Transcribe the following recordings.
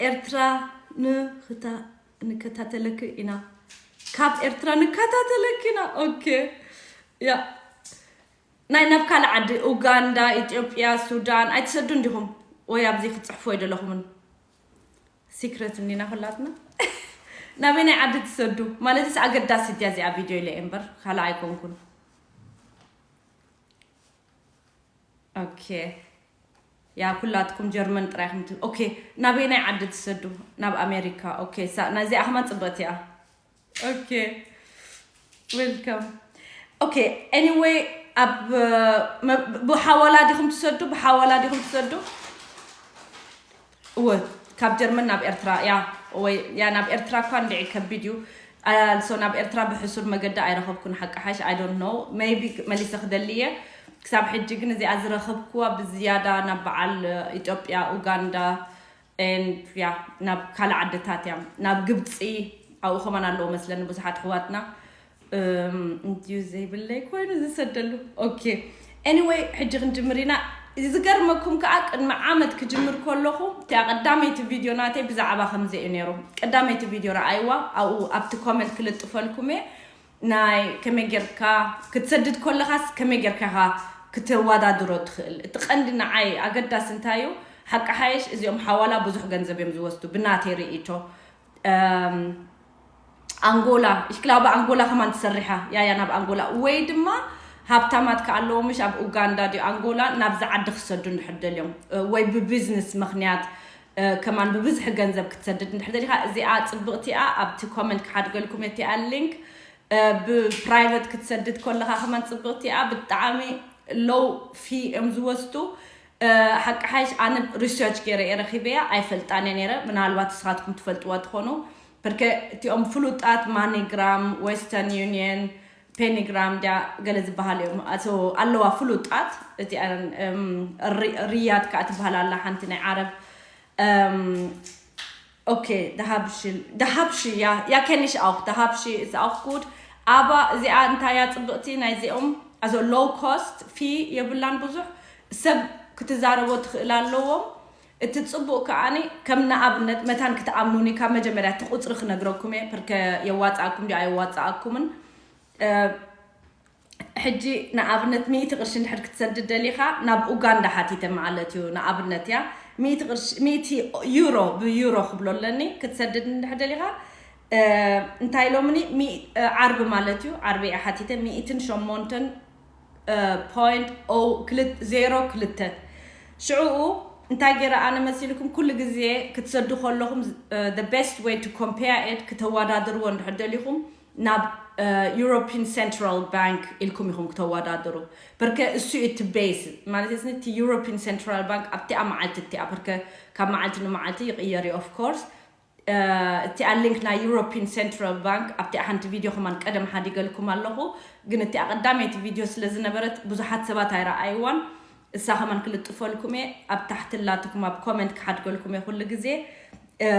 ኤርትራ ንክታ-፣ ንከታተለኪ ኢና። ካብ ኤርትራ ንከታተለኪ ኢና። ኦኬ። ያ። ናይ ናብ ካልእ ዓዲ፣ ኡጋንዳ፣ ኢትዮጵያ፣ ሱዳን ኣይትሰዱ እንዲኹም? ወይ ኣብዚ ክትጽሕፎ ኣይደለኹምን? ሲክረት እንዲና ኩላትና። ናበይ ናይ ዓዲ ትሰዱ? ማለትስ ኣገዳሲት እያ እዚኣ ቪድዮ ኢለ እየ እምበር፣ ካልእ ኣይኮንኩን። ኦኬ። ያ ኩላትኩም ጀርመን ጥራይ ኢኹም ት-፣ ኦኬ። ናበይ ናይ ዓዲ ትሰዱ? ናብ ኣሜሪካ። ኦኬ። ሳ-፣ ናዚኣ ከማን ጽብቕቲ እያ። ኦኬ። ዌልካም። ኦኬ። ኤኒዌይ፣ ኣብ፣ መ-፣ ብሓዋላ ዲኹም ትሰዱ? ብሓዋላ ዲኹም ትሰዱ? እወ፣ ካብ ጀርመን ናብ ኤርትራ፣ ያ፣ ወይ፣ ያ፣ ናብ ኤርትራ እኳ እንድዒ ከቢድ እዩ። ኣልሶ ናብ ኤርትራ ብሕሱር መገዲ ኣይረኸብኩን፣ ሓቂ ሓሽ፣ I don't know። Maybe መሊሰ ክደሊ እየ። ክሳብ ሕጂ ግን እዚኣ ዝረኸብኩዋ ብዝያዳ ናብ በዓል ኢትዮጵያ፣ ኡጋንዳ፣ and ያ፣ ናብ ካልእ ዓድታት እያ። ናብ ግብጺ፣ ኣብኡ ከማን ኣለዎ መስለኒ ብዙሓት ኣሕዋትና። እም፣ እንድዩ ዘይብለይ ኮይኑ ዝሰደሉ። ኦኬ። ኤኒዌይ፣ ሕጂ ክንጅምር ኢና። ዝገርመኩም ከኣ፣ ቅድሚ ዓመት ክጅምር ከለኹ፣ እቲኣ ቀዳመይቲ ቪድዮ ናተይ ብዛዕባ ከምዚ እዩ ነይሩ። ቀዳመይቲ ቪድዮ ረኣይዋ፣ ኣብኡ ኣብቲ ኮመንት ክልጥፈልኩም እየ። ናይ ከመይ ጌርካ ክትሰድድ ከለኻስ ከመይ ጌርካ ኢኻ ክተወዳድሮ ትኽእል? እቲ ቀንዲ ንዓይ ኣገዳሲ እንታይ እዩ? ሓቂ ሓየሽ እዚኦም ሓዋላ ብዙሕ ገንዘብ እዮም ዝወስዱ፣ ብናተይ ርእይቶ። እም፣ ኣንጎላ፣ ich glaube ኣንጎላ ከማን ትሰርሕ እያ፣ ያ፣ ያ፣ ናብ ኣንጎላ። ወይ ድማ ሃብታማት ከ ኣለዎ፣ ምሽ ኣብ ኡጋንዳ ድዩ ኣንጎላ፣ ናብዚ ዓዲ ክሰዱ እንድሕር ደልዮም፣ እ፣ ወይ ብቢዝነስ ምኽንያት፣ እ፣ ከማን ብብዝሒ ገንዘብ ክትሰድድ እንድሕር ደሊኻ፣ እዚኣ ጽብቕቲ እያ፣ ኣብቲ ኮመንት ክሓድገልኩም እየ እቲኣ ሊንክ። እ፣ ብፕራይቨት ክትሰድድ ከለኻ ከማን ጽብቕቲ እያ፣ ብጣዕሚ ሎው ፊ እዮም ዝወስዱ። እ፣ ሓቂ ሓይሽ ኣነ ሪሰርች ገይረ እየ ረኺበያ፣ ኣይፈልጣን እየ ነይረ። ምናልባት ንስኻትኩም ትፈልጥዋ ትኾኑ። ብርከ እቲኦም ፍሉጣት ማኒግራም፣ ዌስተርን ዩኒየን፣ ፔኒግራም ድያ ገለ ዝበሃሉ እዮም። ኣቶ ኣለዋ ፍሉጣት፣ እቲኣን፣ እም፣ ሪ-፣ ሪያድ ከኣ ትበሃል ኣላ ሓንቲ ናይ ዓረብ። እም፣ ኦኬ፣ ደሃብሽል፣ ደሃብሽ፣ ያ፣ ያ፣ kenne ich auch, ደሃብሽ is auch gut. ኣባ እዚኣ እንታይ እያ ጽብቕቲ ናይዚኦም? ኣዞ ሎው ኮስት ፊ የብላን ብዙሕ። ሰብ ክትዛረቦ ትኽእል ኣለዎም። እቲ ጽቡቕ ከኣኒ ከም ንኣብነት መታን ክትኣምኑኒ ካብ መጀመርያ እቲ ቁጽሪ ክነግረኩም እየ። ብርከ የዋጽኣኩም ድዩ ኣየዋጽኣኩምን? እ፣ ሕጂ ንኣብነት ሚእቲ ቅርሺ እንድሕር ክትሰድድ ደሊኻ፣ ናብ ኡጋንዳ ሓቲተ ማለት እዩ። ንኣብነት እያ፣ ሚእቲ ቅርሺ፣ ሚእቲ ዩሮ፣ ብዩሮ ክብሎ ኣለኒ፣ ክትሰድድ እንድሕር ደሊኻ፣ እ፣ እንታይ ኢሎምኒ? ሚ-፣ እ፣ ዓርቢ ማለት እዩ፣ ዓርቢ እያ ሓቲተ፣ ሚእትን ሸሞንተን፣ እ፣ ፖይንት ኦ ክልተ፣ ዜሮ ክልተ። ሽዑኡ እንታይ ገይረ ኣነ መሲልኩም፣ ኩሉ ግዜ ክትሰዱ ከለኹም፣ እ፣ the best way to compare it፣ ክተወዳድርዎ እንድሕር ደሊኹም፣ ናብ፣ እ፣ ዩሮፒን ሴንትራል ባንክ ኢልኩም ኢኹም ክተወዳድሩ። ብርከ እሱ እዩ እቲ ቤዝ፣ ማለት እዩ፣ እቲ ዩሮፒን ሴንትራል ባንክ ኣብቲኣ መዓልቲ እቲኣ፣ ብርከ ካብ መዓልቲ ንመዓልቲ ይቕየር እዩ፣ ኦፍ ኮርስ። እ፣ እቲኣ ሊንክ ናይ ዩሮፒን ሴንትራል ባንክ ኣብቲኣ ሓንቲ ቪድዮ ከማን ቀደም ሓዲገልኩም ኣለኹ፣ ግን እቲኣ ቀዳመይቲ ቪድዮ ስለ ዝነበረት ብዙሓት ሰባት ኣይረኣይዋን። እሳ ከማን ክልጥፈልኩም እየ፣ ኣብ ታሕቲ ኣላትኩም ኣብ ኮመንት ክሓድገልኩም እየ ኩሉ ግዜ። እ፣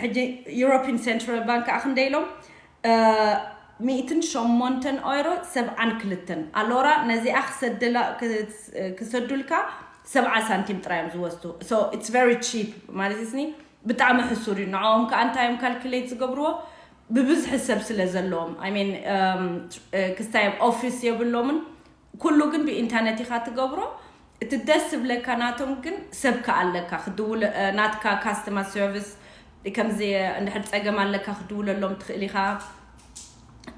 ሕጂ ዩሮፒን ሴንትራል ባንክ ከኣ ክንደይ ኢሎም? እ፣ ሚእትን ሸሞንተን ኦይሮ ሰብዓን ክልተን። ኣሎራ ነዚኣ ክሰደላ-፣ ክስ-፣ ክሰዱልካ ሰብዓ ሳንቲም ጥራይ እዮም ዝወስዱ። So it's very cheap ማለት እዩስኒ፣ ብጣዕሚ ሕሱር እዩ። ንዕኦም ከኣ እንታይ እዮም ካልኩሌት ዝገብርዎ? ብብዝሒ ሰብ ስለ ዘለዎም። I mean፣ እም፣ እ፣ ክስታይ ኦፊስ የብሎምን። ኩሉ ግን ብኢንተርኔት ኢኻ ትገብሮ። እቲ ደስ ዝብለካ ናቶም ግን ሰብ ከኣ ኣለካ ክድውል፣ እ፣ ናትካ ካስተመር ሰርቪስ ከምዚ፣ እ፣ እንድሕር ጸገም ኣለካ ክድውለሎም ትኽእል ኢኻ።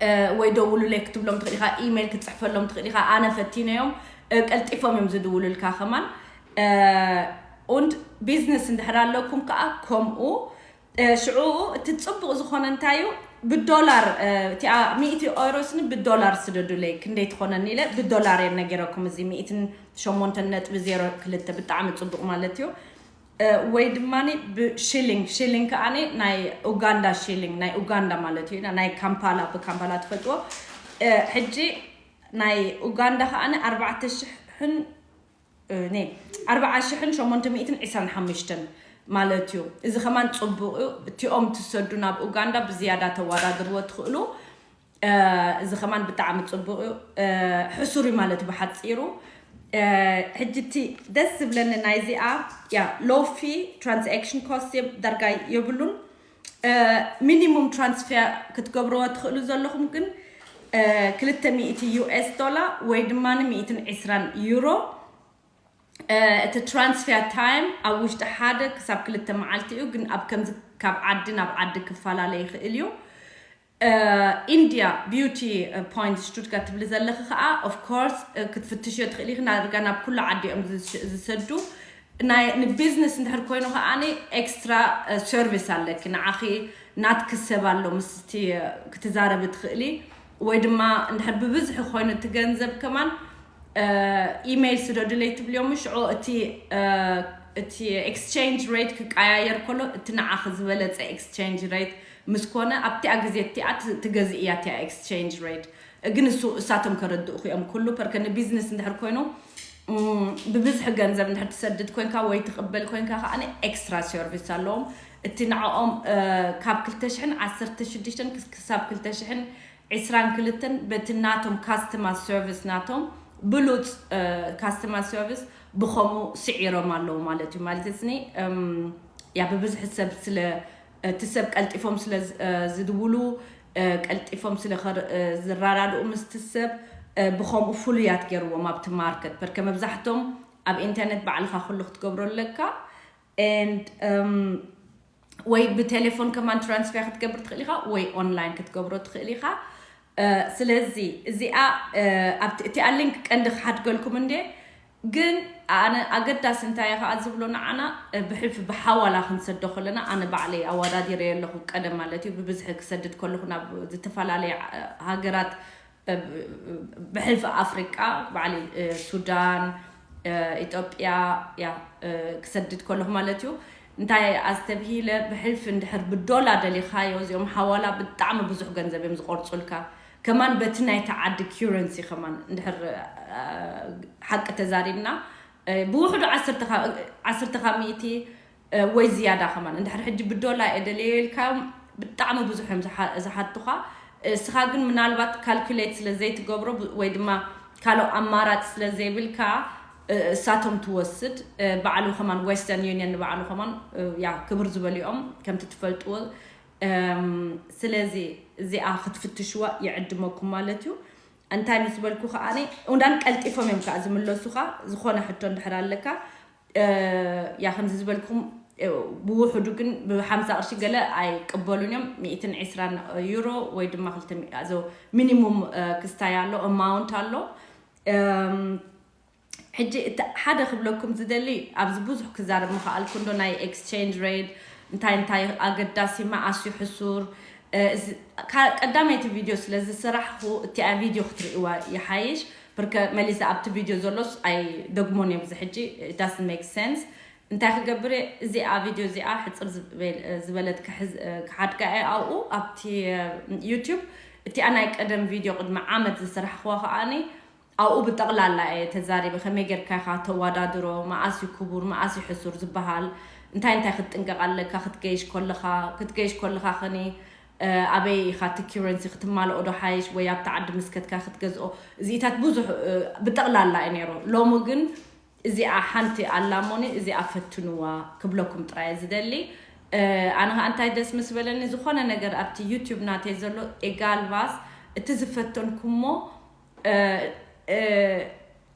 እ፣ ወይ ደውሉለይ ክትብሎም ትኽእል ኢኻ፣ ኢሜይል ክትጽሕፈሎም ትኽእል ኢኻ። ኣነ ፈቲነዮም፣ እ፣ ቀልጢፎም እዮም ዝድውሉልካ ከማን። እ፣ und ቢዝነስ እንድሕር ኣለኩም ከኣ ከምኡ። እ፣ ሽዑ እቲ ጽቡቕ ዝኾነ እንታይ እዩ? ብዶላር፣ እ፣ እቲኣ ሚእቲ ኦይሮ ስኒ ብዶላር ስደዱለይ፣ ክንደይ ትኾነኒ ኢለ ብዶላር እየ ነጊረኩም። እዚ ሚእትን ሸሞንተን ነጥቢ ዜሮ ክልተ ብጣዕሚ ጽቡቕ ማለት እዩ። እ፣ ወይ ድማኒ ብሺሊንግ፣ ሺሊንግ ከኣኒ ናይ ኡጋንዳ ሺሊንግ፣ ናይ ኡጋንዳ ማለት እዩ፣ ናይ ካምፓላ፣ ብካምፓላ ትፈልጥዎ። እ፣ ሕጂ ናይ ኡጋንዳ ከኣኒ ኣርባዕተ ሽሕን፣ እ፣ ኔ፣ ኣርብዓ ሽሕን ሸሞንተ ሚእትን ዕስራን ሓሙሽተን ማለት እዩ። እዚ ከማን ጽቡቕ እዩ። እቲኦም ትሰዱ ናብ ኡጋንዳ ብዝያዳ ተወዳድርዎ ትኽእሉ። እ፣ እዚ ከማን ብጣዕሚ ጽቡቕ እዩ። እ፣ ሕሱር እዩ ማለት እዩ ብሓጺሩ። ሕጂ እቲ ደስ ዝብለኒ ናይዚኣ ያ ሎፊ ትራንዛክሽን ኮስት ዳርጋ የብሉን። ሚኒሙም ትራንስፌር ክትገብርዎ ትኽእሉ ዘለኹም ግን ክልተ ሚእቲ ዩ ኤስ ዶላር ወይ ድማ ሚእትን ዕስራን ዩሮ። እቲ ትራንስፌር ታይም ኣብ ውሽጢ ሓደ ክሳብ ክልተ መዓልቲ እዩ፣ ግን ኣብ ከምዚ ካብ ዓዲ ናብ ዓዲ ክፈላለ ይኽእል እዩ። ኢንዲያ ቢዩቲ ፖይንት ሽቱትጋርት ትብሊ ዘለኺ ከዓ ኦፍ ኮርስ ክትፍትሽዮ ትኽእሊ ኢኺ። ናርጋ ናብ ኩሉ ዓዲ እዮም ዝሰዱ። ናይ ንቢዝነስ እንድሕር ኮይኑ ከዓ ኤክስትራ ሰርቪስ ኣለኪ። ንዓኺ ናትኪ ሰብ ኣሎ ምስቲ ክትዛረቢ ትኽእሊ፣ ወይ ድማ እንድሕር ብብዝሒ ኮይኑ እቲ ገንዘብ ከማን ኢሜይል ስደዱለይ ትብልዮም ሽዑ እቲ እቲ ኤክስቼንጅ ሬት ክቀያየር ከሎ እቲ ንዓኺ ዝበለፀ ኤክስቼንጅ ሬት ምስ ኮነ ኣብቲኣ ግዜ እቲኣ ትገዝእ እያ እቲኣ ኤክስቼንጅ ሬት። ግን እሱ እሳቶም ከረድኡ እዮም ኩሉ ፐርከ ንቢዝነስ እንድሕር ኮይኑ ብብዝሒ ገንዘብ እንድሕር ትሰድድ ኮንካ ወይ ትቕበል ኮንካ ከዓ ኤክስትራ ሰርቪስ ኣለዎም። እቲ ንዕኦም ካብ ክልተ ሽሕን ዓሰርተ ሽዱሽተን ክሳብ ክልተ ሽሕን ዕስራን ክልተን በቲ ናቶም ካስተመር ሰርቪስ ናቶም ብሉፅ ካስተመር ሰርቪስ ብኸምኡ ስዒሮም ኣለዉ ማለት እዩ። ማለት ስኒ ያ ብብዝሒ ሰብ ስለ እቲ ሰብ ቀልጢፎም ስለ ዝድውሉ ቀልጢፎም ስለ ዝራዳድኡ ምስቲ ሰብ ብኸምኡ ፍሉያት ገይርዎም ኣብቲ ማርኬት ፐርከ መብዛሕቶም ኣብ ኢንተርኔት ባዕልኻ ኩሉ ክትገብሮ ኣለካ። And ወይ ብቴሌፎን ከማን ትራንስፌር ክትገብር ትኽእል ኢኻ ወይ ኦንላይን ክትገብሮ ትኽእል ኢኻ። ስለዚ እዚኣ ኣብቲ እቲኣ ሊንክ ቀንዲ ክሓድገልኩም እንዴ። ግን ኣነ ኣገዳሲ እንታይ ከዓ ዝብሎ ንዓና ብሕልፊ ብሓዋላ ክንሰዶ ከለና ኣነ ባዕለይ ኣወዳዲረ ኣለኹ። ቀደም ማለት እዩ ብብዝሒ ክሰድድ ከለኹ ናብ ዝተፈላለየ ሃገራት ብሕልፊ ኣፍሪቃ ባዕሊ ሱዳን፣ ኢትዮጵያ ያ ክሰድድ ከለኹ ማለት እዩ። እንታይ ኣስተብሂለ ብሕልፊ እንድሕር ብዶላ ደሊኻዮ እዚኦም ሓዋላ ብጣዕሚ ብዙሕ ገንዘብ እዮም ዝቆርፁልካ። ከማን በቲ ናይቲ ዓዲ ኪረንሲ ከማን እንድሕር ሓቂ ተዛሪብና ብውሕዱ ዓሰርተ ካብ ሚእቲ ወይ ዝያዳ ከማን እንድሕር ሕጂ ብዶላ እየ ደልየ ኢልካዮም ብጣዕሚ ብዙሕ እዮም ዝሓቱኻ። እስኻ ግን ምናልባት ካልኩሌት ስለ ዘይትገብሮ ወይ ድማ ካልኦ ኣማራፂ ስለ ዘይብልካ እሳቶም ትወስድ። ባዕሉ ከማን ዌስተርን ዩኒየን ንባዕሉ ከማን ያ ክብር ዝበልኦም ከምቲ ትፈልጥዎ። ስለዚ እዚኣ ክትፍትሽዋ ይዕድመኩም ማለት እዩ። እንታይ ምስ በልኩ ከዓኒ እንዳን ቀልጢፎም እዮም ከዓ ዝምለሱኻ። ዝኾነ ሕቶ እንድሕር ኣለካ ያ ከምዚ ዝበልኩም ብውሕዱ ግን ብሓምሳ ቅርሺ ገለ ኣይቅበሉን እዮም። ሚእትን ዕስራን ዩሮ ወይ ድማ ክልተ ሚኒሙም ክስታይ ኣሎ ኣማውንት ኣሎ። ሕጂ ሓደ ክብለኩም ዝደሊ ኣብዚ ብዙሕ ክዛረብ ምኽኣልኩ እንዶ ናይ ኤክስቼንጅ ሬት እንታይ እንታይ ኣገዳሲ መኣስ እዩ ሕሱር። ቀዳመይቲ ቪድዮ ስለ ዝሰራሕኩ እቲኣ ቪድዮ ክትርእይዋ ይሓይሽ። ብርከ መሊሰ ኣብቲ ቪድዮ ዘሎስ ኣይደግሞን እዮም እዚ ሕጂ ዳስ ሜክ ሰንስ። እንታይ ክገብር እየ እዚኣ ቪድዮ እዚኣ ሕፅር ዝበለት ክሓድጋ እየ ኣብኡ ኣብቲ ዩቲዩብ። እቲኣ ናይ ቀደም ቪድዮ ቅድሚ ዓመት ዝሰራሕክዋ ከዓኒ ኣብኡ ብጠቕላላ እየ ተዛሪበ። ከመይ ጌርካ ኢኻ ተዋዳድሮ፣ መኣስ እዩ ክቡር፣ መኣስ እዩ ሕሱር ዝበሃል፣ እንታይ እንታይ ክትጥንቀቕ ኣለካ ክትገይሽ ከለኻ፣ ክትገይሽ ከለኻ ኸኒ ኣበይ ኢኻ እቲ ኪረንሲ ክትማልኦ ዶ ሓይሽ ወይ ኣብቲ ዓዲ ምስከትካ ክትገዝኦ፣ እዚኢታት ብዙሕ ብጠቕላላ እዩ ነይሩ። ሎሚ ግን እዚኣ ሓንቲ ኣላ እሞኒ እዚኣ ፈትንዋ ክብለኩም ጥራይ ዝደሊ። ኣነ ከዓ እንታይ ደስ ምስ በለኒ ዝኾነ ነገር ኣብቲ ዩቲዩብ ናተይ ዘሎ ኤጋልቫስ እቲ ዝፈተንኩሞ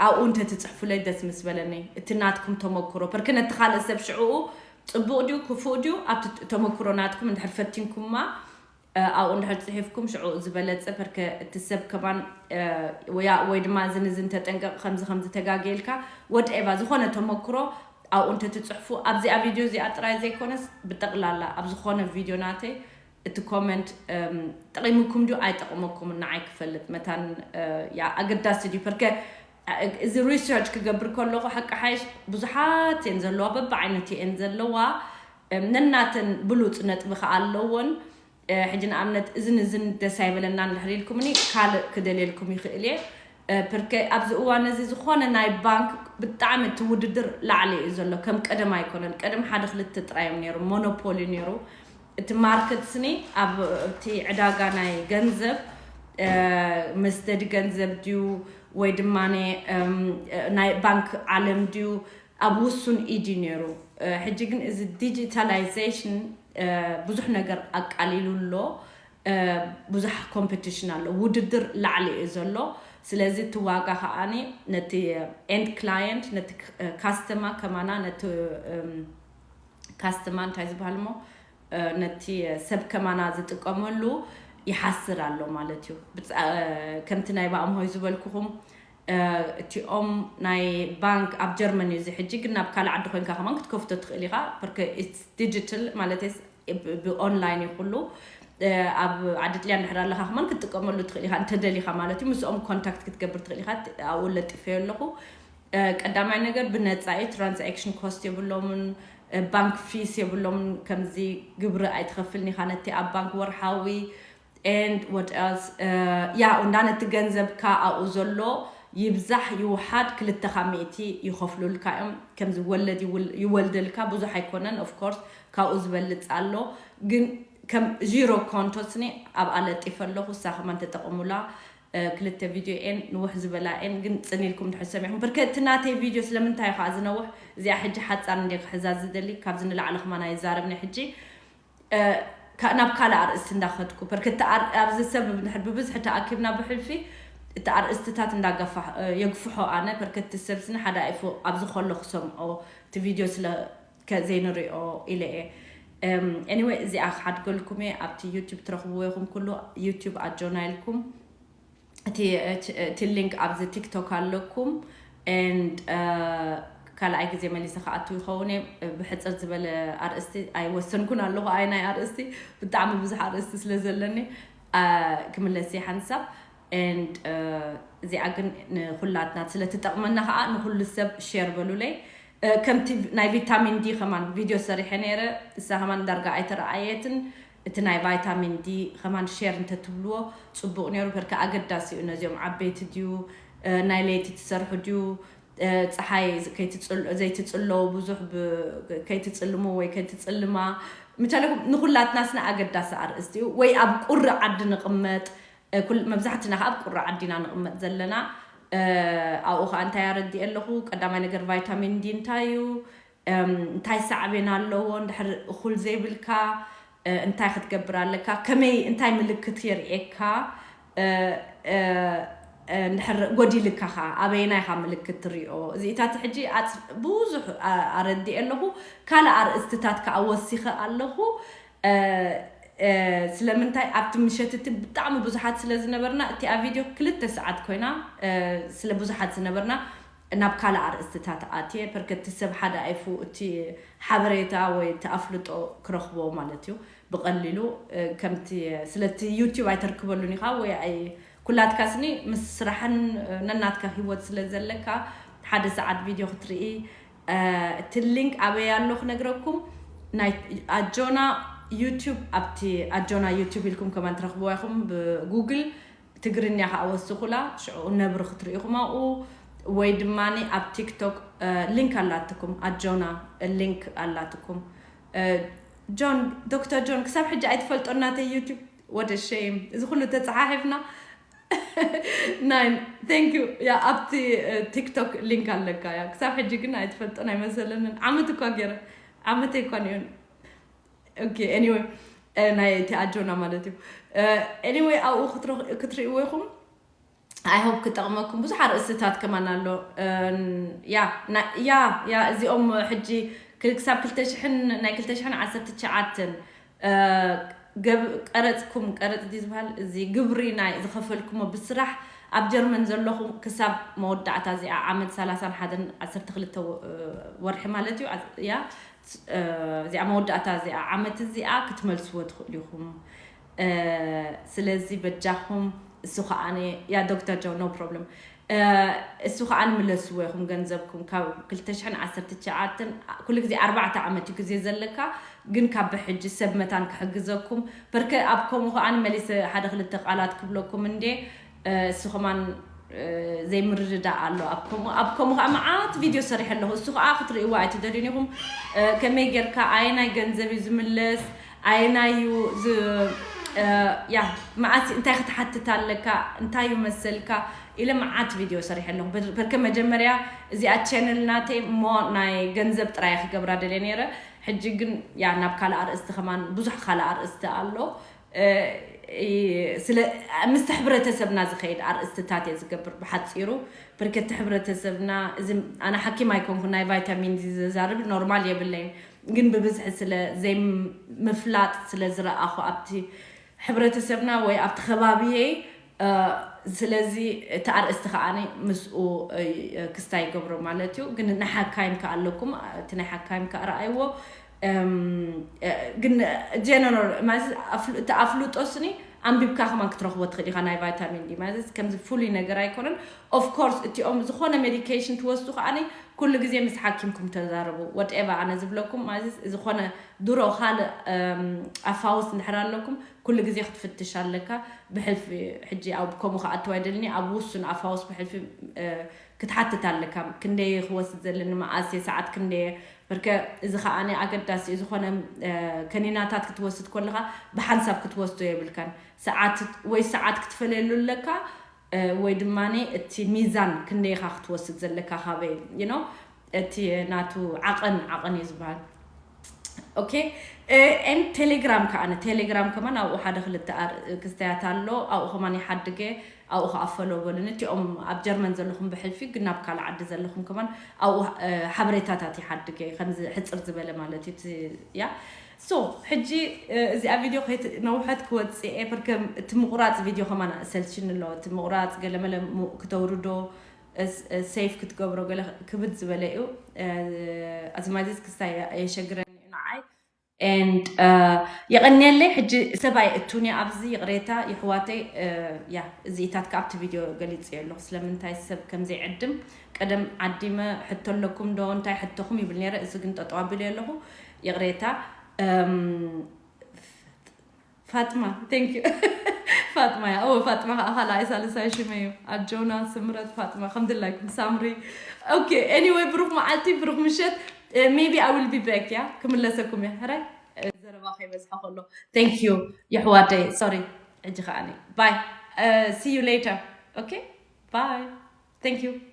ኣብኡ እንተ ትፅሕፉለይ ደስ ምስ በለኒ። እቲ ናትኩም ተመክሮ ፐርክ ነቲ ካልእ ሰብ ሽዕኡ ፅቡቕ ድዩ ክፉእ ድዩ ኣብቲ ተመክሮ ናትኩም እንድሕር ፈቲንኩማ ኣብኡ እንድሕር ፅሒፍኩም ሽዑ ዝበለፀ ፐርከ እቲ ሰብ ከማን ወይ ድማ እዚ ንዚ እንተጠንቀቕ ከምዚ ከምዚ ተጋጌልካ ወድኤቫ ዝኾነ ተመክሮ ኣብኡ እንተትፅሕፉ ኣብዚኣ ቪድዮ እዚኣ ጥራይ ዘይኮነስ ብጠቕላላ ኣብ ዝኾነ ቪድዮ ናተይ እቲ ኮመንት ጠቒምኩም ድዩ ኣይጠቕመኩም ንዓይ ክፈልጥ መታን ኣገዳሲ ድዩ ፐርከ እዚ ሪሰርች ክገብር ከለኹ ሓቂ ሓይሽ ብዙሓት እየን ዘለዋ በብዓይነቱ እየን ዘለዋ ነናተን ብሉፅ ነጥቢ ከዓ ኣለዎን ሕጂ ንኣብነት እዝን እዝን ደስ ኣይበለና እንድሕር ኢልኩምኒ ካልእ ክደልየልኩም ይኽእል እየ ፕርከ ኣብዚ እዋን እዚ ዝኾነ ናይ ባንክ ብጣዕሚ እቲ ውድድር ላዕሊ እዩ ዘሎ ከም ቀደም ኣይኮነን ቀደም ሓደ ክልተ ጥራይ እዮም ነይሩ ሞኖፖሊ ነይሩ እቲ ማርኬት ስኒ ኣብ እቲ ዕዳጋ ናይ ገንዘብ መስደዲ ገንዘብ ድዩ ወይ ድማ ናይ ባንክ ዓለም ድዩ ኣብ ውሱን ኢድ እዩ ነይሩ። ሕጂ ግን እዚ ዲጂታላይዜሽን ብዙሕ ነገር ኣቃሊሉ ኣሎ። ብዙሕ ኮምፒቲሽን ኣሎ፣ ውድድር ላዕሊ እዩ ዘሎ። ስለዚ እቲ ዋጋ ከዓኒ ነቲ ኤንድ ክላየንት፣ ነቲ ካስተማ ከማና፣ ነቲ ካስተማ እንታይ ዝበሃል እሞ ነቲ ሰብ ከማና ዝጥቀመሉ ይሓስር ኣሎ ማለት እዩ። ከምቲ ናይ ባእምሆይ ዝበልኩኹም እቲኦም ናይ ባንክ ኣብ ጀርመን እዩ እዚ ሕጂ፣ ግን ናብ ካልእ ዓዲ ኮይንካ ከማን ክትከፍቶ ትኽእል ኢኻ። ዲጂታል ማለት ብኦንላይን እዩ ኩሉ። ኣብ ዓዲ ጥልያን ድሕር ኣለካ ከማን ክትጥቀመሉ ትኽእል ኢኻ እንተደሊኻ ማለት እዩ። ምስኦም ኮንታክት ክትገብር ትኽእል ኢኻ። ኣብኡ ለጢፈዮ ኣለኹ። ቀዳማይ ነገር ብነፃ እዩ፣ ትራንዛክሽን ኮስት የብሎምን፣ ባንክ ፊስ የብሎምን። ከምዚ ግብሪ ኣይትኸፍልን ኢኻ ነቲ ኣብ ባንክ ወርሓዊ። And what else? ያ እንዳ ነቲ ገንዘብካ ኣብኡ ዘሎ ይብዛሕ ይውሓድ ክልተ ካብ ሚእቲ ይኸፍሉልካ እዮም። ከምዚ ወለድ ይወልደልካ ብዙሕ ኣይኮነን፣ of course ካብኡ ዝበልፅ ኣሎ። ግን ከም ዚሮ ኮንቶስኒ ኣብኣ ለጢፈ ኣለኹ፣ እሳ ከማን ተጠቐሙላ። ክልተ ቪድዮ ኤን ንውሕ ዝበላ ኤን ግን ፅን ኢልኩም ድሕር ሰሚዕኩም። ብርከ እቲ ናተይ ቪድዮ ስለምንታይ ከዓ ዝነውሕ፣ እዚኣ ሕጂ ሓፃር እንደ ክሕዛ ዝደሊ፣ ካብዚ ንላዕሊ ከማን ኣይዛረብኒ ሕጂ። ናብ ካልእ ኣርእስቲ እንዳኸድኩ፣ በርከቲ ኣብዚ ሰብ ብብዝሒ ተኣኪብና ብሕልፊ እቲ ኣርእስትታት እንዳገፋ የግፍሖ። ኣነ በርከቲ ሰብ ስኒ ሓደ ኣይፎ ኣብዚ ከሎ ክሰምዖ እቲ ቪድዮ ስለ ዘይንሪኦ ኢለ እየ። Anyway እዚኣ ክሓድገልኩም እየ። ኣብቲ ዩቲብ ትረኽብዎ ይኹም ኩሉ ዩቲብ ኣጆና ኢልኩም እቲ ሊንክ ኣብዚ ቲክቶክ ኣለኩም። And ካልኣይ ግዜ መሊሰ ክኣቱ ይኸውን እየ። ብሕፅር ዝበለ ኣርእስቲ ኣይወሰንኩን ኣለኹ። ኣይ ናይ ኣርእስቲ ብጣዕሚ ብዙሕ ኣርእስቲ ስለ ዘለኒ ክምለስ እየ ሓንሳብ። And እዚኣ ግን ንኩላትና ስለትጠቕመና ከዓ ንኩሉ ሰብ ሼር በሉለይ። ከምቲ ናይ ቪታሚን ዲ ከማን ቪድዮ ሰሪሐ ነይረ፣ እሳ ከማን ዳርጋ ኣይተረኣየትን። እቲ ናይ ቫይታሚን ዲ ከማን ሼር እንተትብልዎ ፅቡቕ ነይሩ። በርከ ኣገዳሲ እዩ። ነዚኦም ዓበይቲ ድዩ ናይ ለይቲ ትሰርሑ ድዩ ፀሓይ ዘይትፅለዉ ብዙሕ ከይትፅልሙ ወይ ከይትፅልማ ምቻለኩም። ንኩላትና ስነ ኣገዳሲ ኣርእስቲ እዩ። ወይ ኣብ ቁሪ ዓዲ ንቕመጥ፣ መብዛሕትና ከ ኣብ ቁሪ ዓዲና ንቕመጥ ዘለና። ኣብኡ ከዓ እንታይ ኣረዲእ ኣለኹ? ቀዳማይ ነገር ቫይታሚን ዲ እንታይ እዩ? እንታይ ሳዕቤን ኣለዎ? እንድሕር እኹል ዘይብልካ እንታይ ክትገብር ኣለካ? ከመይ እንታይ ምልክት የርእየካ? እንድሕር ጎዲልካ ከ ኣበየናይ ኢኻ ምልክት ትሪኦ? እዚኢታት ሕጂ ብዙሕ ኣረዲእ ኣለኹ። ካልእ ኣርእስትታት ከዓ ወሲኸ ኣለኹ። ስለምንታይ ኣብቲ ምሸት እቲ ብጣዕሚ ብዙሓት ስለ ዝነበርና እቲኣ ቪድዮ ክልተ ሰዓት ኮይና ስለ ብዙሓት ዝነበርና ናብ ካልእ ኣርእስትታት ኣትየ። በርከቲ ሰብ ሓደ ኣይፉ እቲ ሓበሬታ ወይ እቲ ኣፍልጦ ክረኽቦ ማለት እዩ ብቐሊሉ። ከምቲ ስለቲ ዩቲዩብ ኣይተርክበሉን ኢኻ ወይ ኩላትካ ስኒ ምስ ስራሕን ነናትካ ህይወት ስለ ዘለካ ሓደ ሰዓት ቪድዮ ክትርኢ። እቲ ሊንክ ኣበይ ኣሎ ክነግረኩም። ናይ ኣጆና ዩቲዩብ፣ ኣብቲ ኣጆና ዩቲዩብ ኢልኩም ከማን ትረኽብዋ ኢኹም ብጉግል። ትግርኛ ከዓ ወስኹላ፣ ሽዑ ነብሪ ክትርኢ ኢኹም ኣብኡ። ወይ ድማ ኣብ ቲክቶክ ሊንክ ኣላትኩም፣ ኣጆና ሊንክ ኣላትኩም። ጆን፣ ዶክተር ጆን፣ ክሳብ ሕጂ ኣይትፈልጦ ናተይ ዩቲዩብ? ወደ ሸይም፣ እዚ ኩሉ ተፀሓሒፍና ናይ thank you። ያ ኣብቲ ቲክቶክ ሊንክ ኣለካ። ያ ክሳብ ሕጂ ግን ኣይትፈልጦን ኣይመሰለንን። ዓመት እኳ ገይረ፣ ዓመተይ እኳ ንዮን። Okay anyway ናይ እቲ ኣጆና ማለት እዩ። Anyway ኣብኡ ክትርኢዎ ኢኹም። I hope ክጠቕመኩም። ብዙሕ ኣርእስትታት ከማን ኣሎ። ያ ያ ያ እዚኦም ሕጂ ክሳብ ክልተ ሽሕን ናይ ክልተ ሽሕን ዓሰርተ ትሽዓተን ቀረፅኩም፣ ቀረፅ ድዩ ዝበሃል፣ እዚ ግብሪ ናይ ዝኸፈልኩሞ ብስራሕ ኣብ ጀርመን ዘለኹም ክሳብ መወዳእታ እዚኣ ዓመት ሰላሳን ሓደን ዓሰርተ ክልተ ወርሒ ማለት እዩ። ያ እዚኣ መወዳእታ እዚኣ ዓመት እዚኣ ክትመልስዎ ትኽእሉ ኢኹም። ስለዚ በጃኹም እሱ ከዓ ያ ዶክተር ጆ no problem። እሱ ከዓ ንምለስዎ ኢኹም ገንዘብኩም ካብ ክልተ ሽሕን ዓሰርተ ትሽዓተን ኩሉ ግዜ ኣርባዕተ ዓመት እዩ ግዜ ዘለካ። ግን ካብ ብሕጂ ሰብ መታን ክሕግዘኩም በርከ ኣብ ከምኡ ከዓ መሊሰ ሓደ ክልተ ቃላት ክብለኩም እንዴ። እሱ ከማን ዘይምርድዳእ ኣሎ ኣብ ከምኡ ኣብ ከምኡ ከዓ መዓት ቪድዮ ሰሪሐ ኣለኹ። እሱ ከዓ ክትርእይዎ ኣይትደልዩን ኢኹም። ከመይ ጌርካ ኣየናይ ገንዘብ እዩ ዝምለስ ኣየናይ እዩ ያ፣ መዓስ እንታይ ክትሓትት ኣለካ፣ እንታይ እዩ መሰልካ ኢለ መዓት ቪድዮ ሰሪሐ ኣለኹ። ብር- ብርከ መጀመርያ እዚኣ ቻነል ናተይ እሞ ናይ ገንዘብ ጥራይ ክገብራ ደልየ ነይረ። ሕጂ ግን ያ ናብ ካልእ ኣርእስቲ ከማን ብዙሕ ካልእ ኣርእስቲ ኣሎ። እ፣ እ፣ ስለ ምስቲ ሕብረተሰብና ዝኸይድ ኣርእስትታት እየ ዝገብር ብሓፂሩ። ብርከቲ ሕብረተሰብና እዚ ኣነ ሓኪም ኣይኮንኩ ናይ ቫይታሚን ዲ ዘዛርብ ኖርማል የብለይን፣ ግን ብብዝሒ ስለ ዘይምፍላጥ ስለ ዝረኣኹ ኣብቲ ሕብረተሰብና ወይ ኣብቲ ከባቢየይ። ስለዚ እቲ ኣርእስቲ ከዓኒ ምስኡ ክስታይ ይገብሮ ማለት እዩ። ግን ናይ ሓካይም ከ ኣለኩም? እቲ ናይ ሓካይም ከ ረኣይዎ። ግን ጀነራል ማለት እቲ ኣፍልጦ ስኒ ኣንቢብካ ከማን ክትረኽቦ ትኽእል ኢኻ። ናይ ቫይታሚን ዲ ማለት ከምዚ ፍሉይ ነገር ኣይኮነን። ኦፍኮርስ እቲኦም ዝኾነ ሜዲኬሽን ትወስዱ ከዓኒ ኩሉ ግዜ ምስ ሓኪምኩም ተዛረቡ። ወትኤቨር ኣነ ዝብለኩም ማለት ዝኾነ ድሮ ካልእ ኣፋውስ እንድሕር ኣለኩም ኩሉ ግዜ ክትፍትሽ ኣለካ። ብሕልፊ ሕጂ ኣብ ከምኡ ክኣትው ኣይደልኒ ኣብ ውሱን ኣፋውስ ብሕልፊ ክትሓትት ኣለካ። ክንደየ ክወስድ ዘለኒ መዓስ ሰዓት ክንደየ ብርከ እዚ ከዓኒ ኣገዳሲ እዩ። ዝኾነ ከኒናታት ክትወስድ ከለኻ ብሓንሳብ ክትወስዶ የብልካን። ሰዓት ወይ ሰዓት ክትፈለየሉ ኣለካ ወይ ድማ እቲ ሚዛን ክንደይኻ ክትወስድ ዘለካ ካበይ you know እቲ ናቱ ዓቐን ዓቐን እዩ ዝበሃል። ኦኬ። ኤን ቴሌግራም ከዓነ ቴሌግራም ከማን ኣብኡ ሓደ ክልተ ክስታያት ኣሎ። ኣብኡ ከማን ይሓድገ ኣብኡ ከኣፈሎ በሉኒ። እቲኦም ኣብ ጀርመን ዘለኹም ብሕልፊ ግን ናብ ካልእ ዓዲ ዘለኹም ከማን ኣብኡ ሓበሬታታት ይሓድገ ከምዚ ሕፅር ዝበለ ማለት እዩ። ያ ሶ ሕጂ እዚኣ ቪድዮ ከይት ነውሐት ክወፅእ እየ። ብርከም እቲ ምቁራፅ ቪድዮ ከማን ሰልችኒ ኣለዎ። እቲ ምቁራፅ ገለመለ ክተውርዶ ሴፍ ክትገብሮ ገለ ክብድ ዝበለ እዩ። ኣዝማዚዝ ክስታይ የሸግረኒ እዩ ንዓይ። And የቐንየለይ። ሕጂ ሰብኣይ እቱኒ ኣብዚ ይቕሬታ ይሕዋተይ። ያ እዚኢታት ከ ኣብቲ ቪድዮ ገሊጽ ኣለኹ ስለምንታይ ሰብ ከም ዘይዕድም። ቀደም ዓዲመ ሕቶ ኣለኩም ዶ እንታይ ሕቶኹም ይብል ነይረ። እዚ ግን ጠጠው ኣቢለ ኣለኹ። ይቕሬታ። ፋጥማ thank you። ፋጥማ ያ ኦ ፋጥማ ከዓ ካልኣይ ሳልሳይ ሽመ እዩ። ኣጆና ስምረት ፋጥማ ከምድላይኩም ሳምሪ። Okay anyway ብሩክ መዓልቲ ብሩክ ምሸት። Maybe I will be back ያ ክምለሰኩም እየ። ሕራይ ዘረባ ከይበዝሐ ከሎ thank you የሕዋተይ። Sorry ሕጂ ከዓ bye. See you later. Okay bye. Thank you.